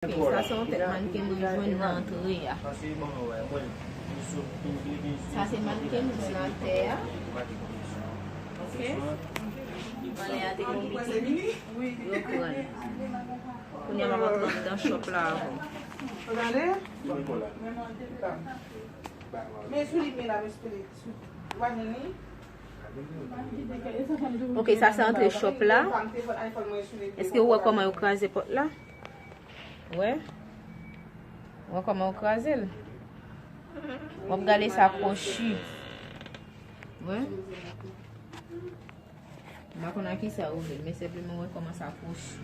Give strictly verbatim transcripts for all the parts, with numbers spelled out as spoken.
Ok, sa se yon tèt mannequin mwen jwenn nan antre a. Sa se mannequin m jwenn atè a. Ok. Anlè a te gen bikini. Yo pran l. Kounye a m ap antre anndan shop la avè w. Gade. Men sou li, men la, men sou li. Ou pa jwenn li? Ok, sa se antre shop la. Èske ou wè kòman yo kraze pòt la? Wè? Wè kòman yo kraze l? W ap gade sa kwochi. Wè? M pa konn a kisa yo vle, men senpleman wè kòman sa kwochi.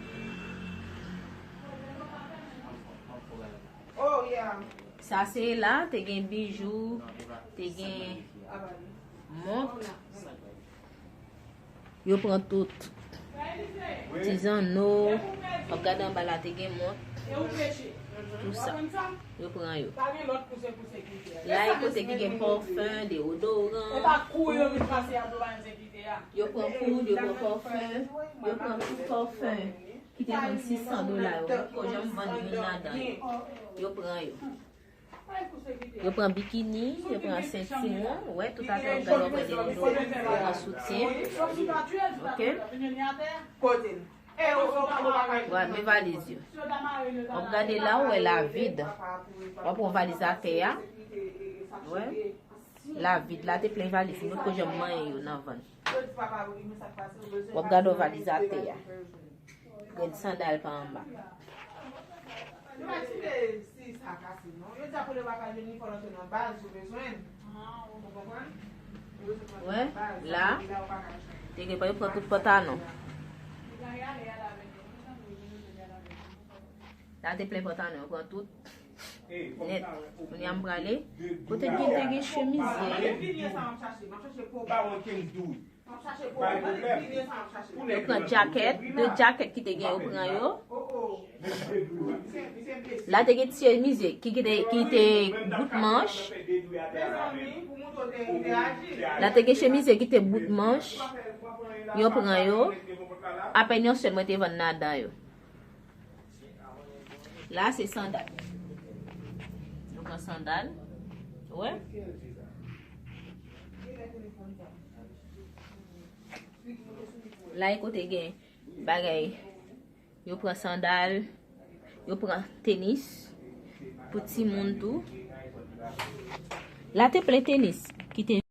Sa se la, te gen bijou, te gen mont. Yo pran tout. Ti zanno, w ap gade anba la, te gen mont. Tout sa. Yo pran yo. La e kote ki gen pòfen, deodoran. Yo pran poud, yo pran pòfen, yo pran tout pòfen ki te vann sis san dola yo. Mwen poko janm vann youn ladan yo. Yo pran yo. Yo pran bikini, yo pran sentiwon, wè, tout afè w ap gade w ap wè deodoran, yo pran soutyen. Ok? Wè, men valiz yo. W ap gade la, w wè la vid. W ap pran valiz atè a. Wè. La vid. La te plen valiz. M potko janm manyen yo nan van. W ap gade w valiz atè a. Grenn sandal pa anba. Wè, la, te gen pa yo pran tout pantalon. La te plen pantalon, yo pran tout. Nèt. Kounye a m prale. Kote gen te gen chemiz ye? Yo pran djakèt, de djakèt ki te gen, yo pran yo. La te gen ti chemiz ye ki, ki te, ki te bout manch. La te gen chemiz ye ki te bout manch. Yo pran yo. Apèn yon sèl mwen te vann ladan yo. La, se sandal. Nou pran sandal. Wè. La, e kote gen bagay. Yo pran sandal. Yo pran tenis. Pou timoun tou. La, te plen tenis. Ki te